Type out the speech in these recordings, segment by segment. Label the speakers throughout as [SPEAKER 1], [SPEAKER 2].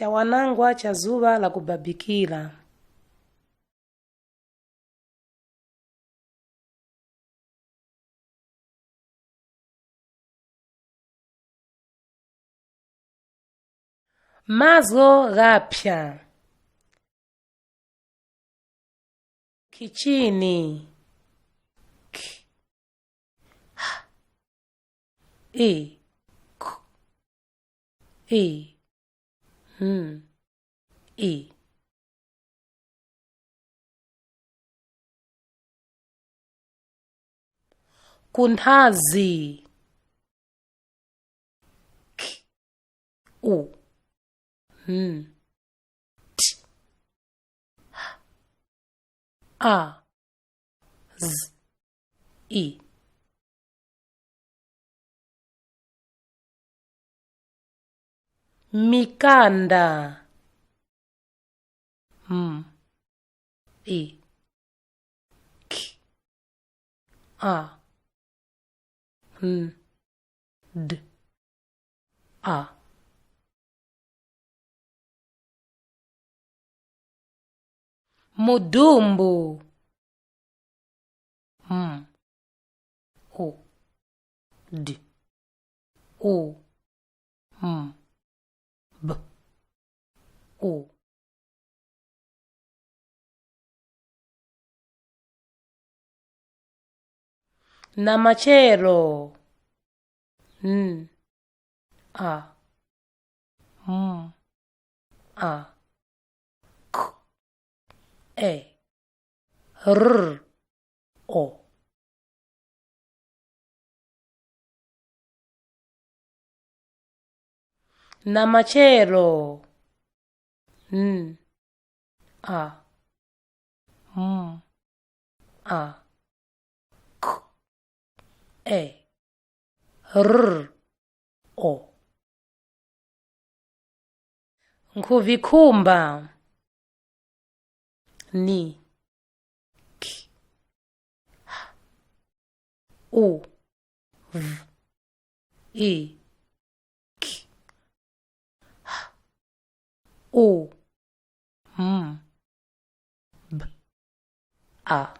[SPEAKER 1] Chawanangwa cha zuwa la kubabikira. Mazo ghapya. Kichini. K H I K I N I. Kunthazi. K U N T H A Z I. Mikanda. M I K A N D A. Mudumbu. M U D U M B U. Namachero. N A M A K E R O. Namachero. N A M A K E R O. Nkhuvikhumba. Ni K H U V I K H U M B A.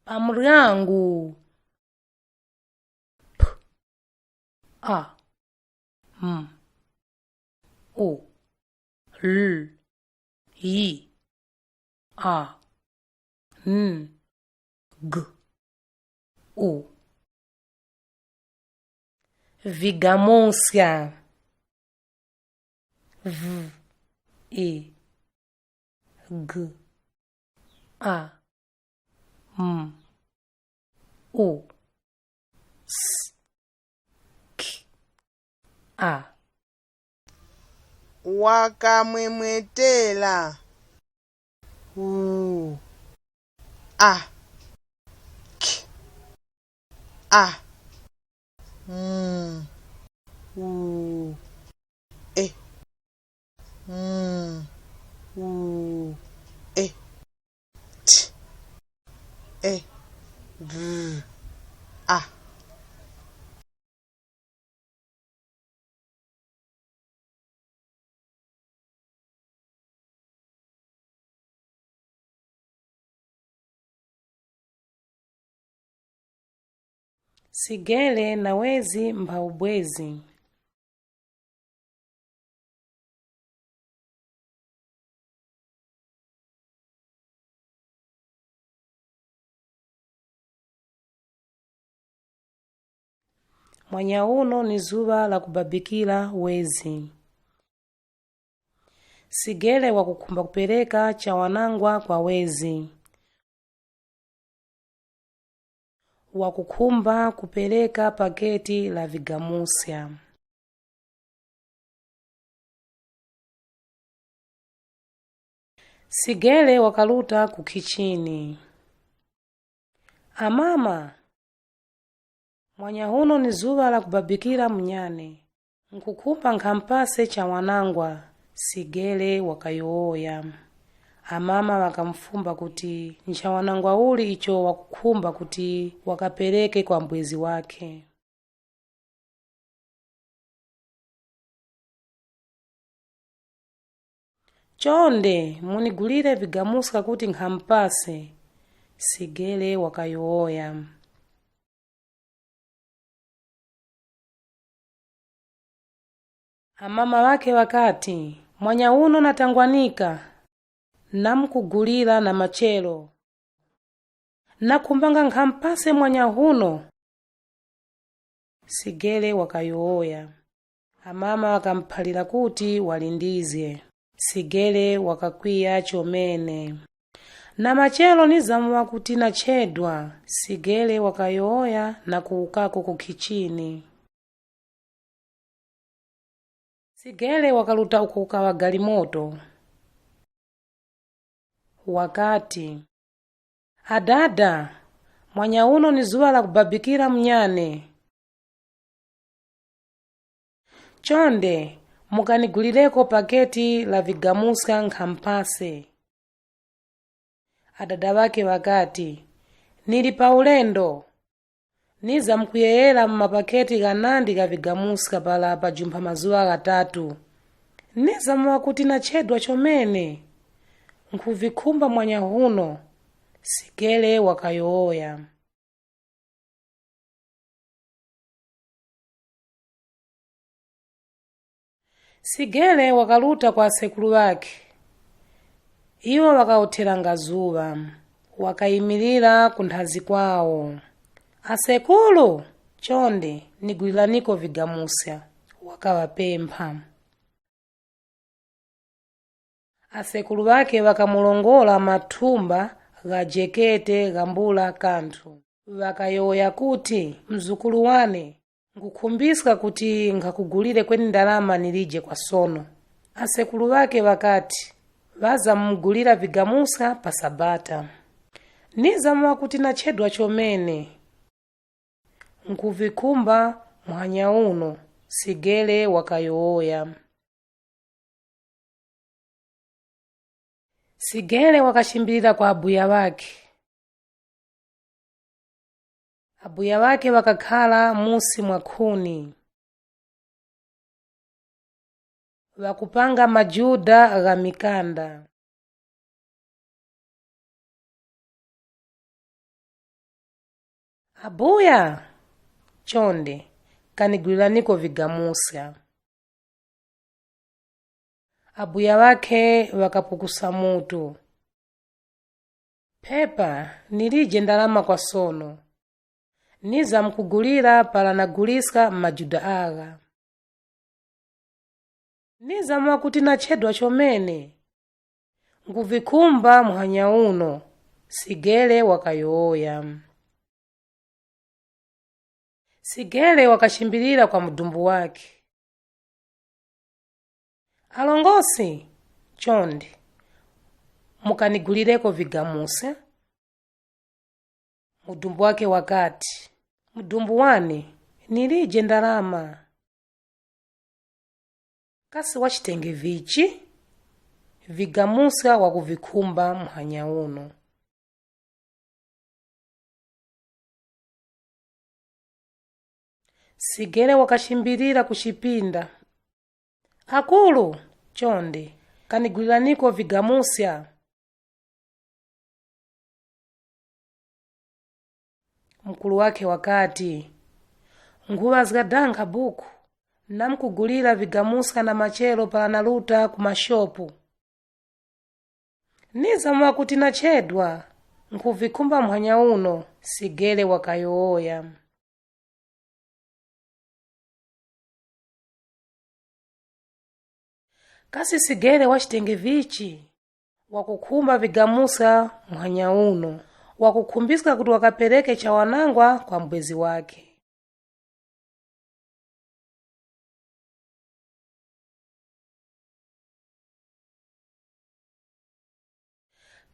[SPEAKER 1] Pamuryango. P A M O L I A N G U. Vigamôncia. V I G A M U S K A.
[SPEAKER 2] Wakamwemwetela. U A K A M U E M U E T E V A.
[SPEAKER 1] Sigele na wezi mbawubwezi. Mwanya uno ni zuwa la kubabikira wezi. Sigele wakukhumba kupereka chawanangwa kwa wezi. Wakukhumba kupereka paketi la vigamusya. Sigele wakaluta ku khichini. Amama, mwanya uno ni zuwa la kubabikira mnyane. Nkukhumba nkhampase chawanangwa. Sigele wakayowoya. Amama wakamfumba kuti nchawanangwa uli icho wakukhumba kuti wakapereke kwa mbwezi wake. Chonde munigulire vigamuska kuti nkhampase. Sigele wakayowoya. Amama wake wakati, mwanya uno natangwanika, namkugulira na machelo. Nakhumbanga nkhampase mwanya huno. Sigele wakayowoya. Amama wakamphalira kuti walindizye. Sigele wakakwiya chomene. Na machelo nizamuwa kuti nachedwa. Sigele wakayowoya na kuukako ku khichini. Sigele wakaluta uko kukawa galimoto. Wakati, adada, mwanya uno ni zuwa la kubabikira mnyane. Chonde, mukanigulireko paketi la vigamuska nkhampase. Adada wake wakati, nili pa ulendo. Niza mkuyeyera mmapaketi ghanandi ga vigamuska pala pajumpha mazuwa gatatu. Nizamuwa kuti nachedwa chomene. Nkhuvikhumba mwanya huno. Sigele wakayowoya. Sigele wakaluta kwa asekulu wake. Iwo wakaotheranga zuwa. Wakayimirira kunthazi kwawo. Asekulu, chonde niguliraniko vigamusa. Wakawapempha. Asekulu wake wakamulongola mathumba gha jekete ghambula kanthu. Wakayowoya kuti, mzukulu wane, nkukhumbisika kuti nkhakugulire kweni ndalama nilije kwa sono. Asekulu wake wakati, vazamugulira vigamusa pa sabata. Nizamuwa kuti nachedwa chomene. Nkhuvikhumba mwanya uno. Sigele wakayowoya. Sigele wakachimbilira kwa abuya wake. Abuya wake wakakhala musi mwa khuni. Wakupanga majuda gha mikanda. Abuya, chonde, kaniguliraniko vigamusa. Abuya wake wakapukusa mutu. Pepa, nilije ndalama kwa sono. Niza mkugulira pala naguliska majuda agha. Nizamuwa kuti nachedwa chomene. Nkuvikhumba mwanya uno. Sigele wakayowoya. Sigele wakachimbilira kwa mdumbu wake. Alongosi, chonde, mukanigulireko vigamusa. Mudumbu wake wakati, mdumbu wane, nilije ndalama. Kasi wachitenge vichi, vigamusa wakuvikhumba mhanya uno. Sigele wakachimbilira kuchipinda. Akulu, chonde, kaniguliraniko vigamusya. Mkulu wake wakati, nkhuwa zikadankha buku, namkugulira vigamuska na machelo pala naluta ku mashopu. Nizamuwa kuti nachedwa, nkhuvikhumba mphwanya uno. Sigele wakayowoya. Kasi Sigele wachitenge vichi, wakukhumba vigamusa mphwanya uno. Wakukhumbisika kuti wakapereke chawanangwa kwa mbwezi wake.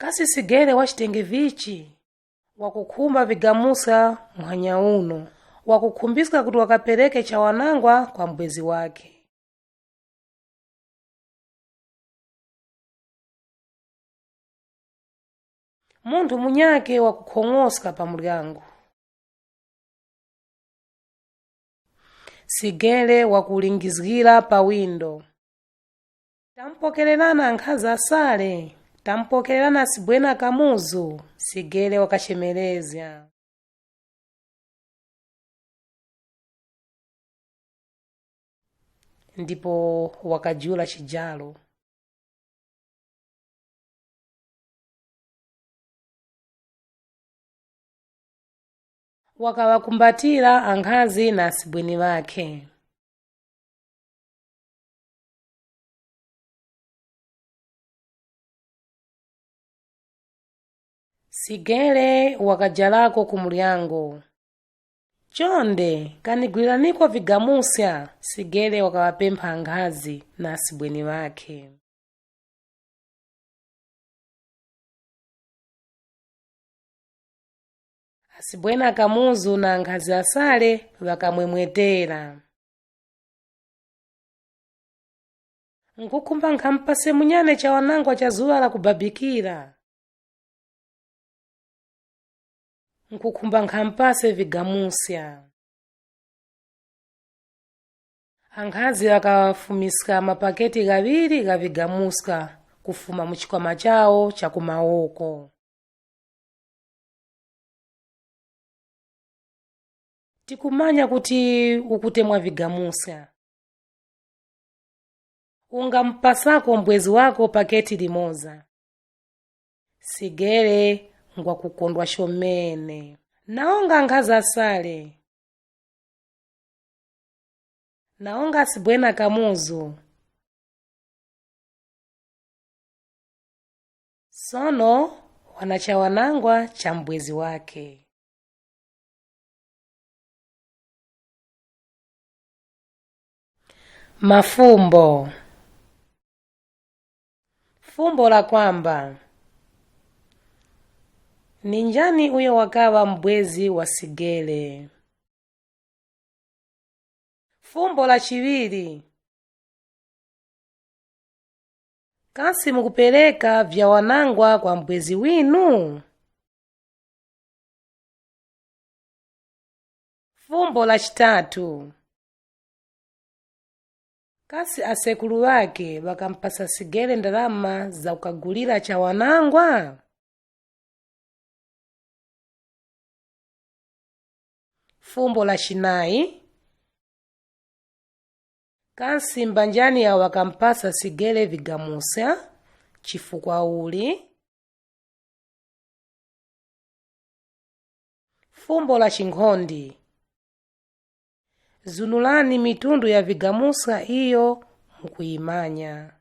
[SPEAKER 1] Kasi Sigele wachitenge vichi, wakukhumba vigamusa mphwanya uno. Wakukhumbisika kuti wakapereke chawanangwa kwa mbwezi wake. Munthu munyake wakukhong'oska pa mulyango. Sigele wakulingizira pa windo. Tampokererana ankhazi asale, tampokererana asibwena kamuzu, Sigele wakachemerezya. Ndipo wakajula chijalo. Wakawakumbatira ankhazi na asibweni wakhe. Sigele wakajalako kumulyango. Chonde kanigwiraniko vigamusya, Sigele wakawapempha ankhazi na asibweni wakhe. Asibwena kamuzu na ankhazi asale wakamwemwetera. Nkukhumba nkhampase munyane cha wanangwa cha zuwa la kubabikira. Nkukhumba nkhampase vigamusya. Ankhazi wakafumiska mapaketi gawiri ga vigamusya kufuma muchikwama chawo cha kumawoko. Tikumanya kuti ukutemwa vigamusya. Ungampasako mbwezi wako paketi limoza. Sigele ngwakukondwa shomene. Naonga ankhazi asale. Naonga asibwena kamuzu. Sono wanachawanangwa cha mbwezi wake. Mafumbo. Fumbo la kwamba ni njani uyo wakawa mbwezi wa Sigele. Fumbo la chiwiri. Kasi mukupereka vya wanangwa kwa mbwezi winu? Fumbo la chitatu. Kasi asekulu wake wakampasa Sigele ndalama za kukagulira cha wanangwa? Fumbo la chinayi. Kansi mbanjani yawo wakampasa Sigele vigamusya chifukwa uli? Fumbo la chinkhondi. Zunulani mitundu ya vigamusya iyo mukuyimanya.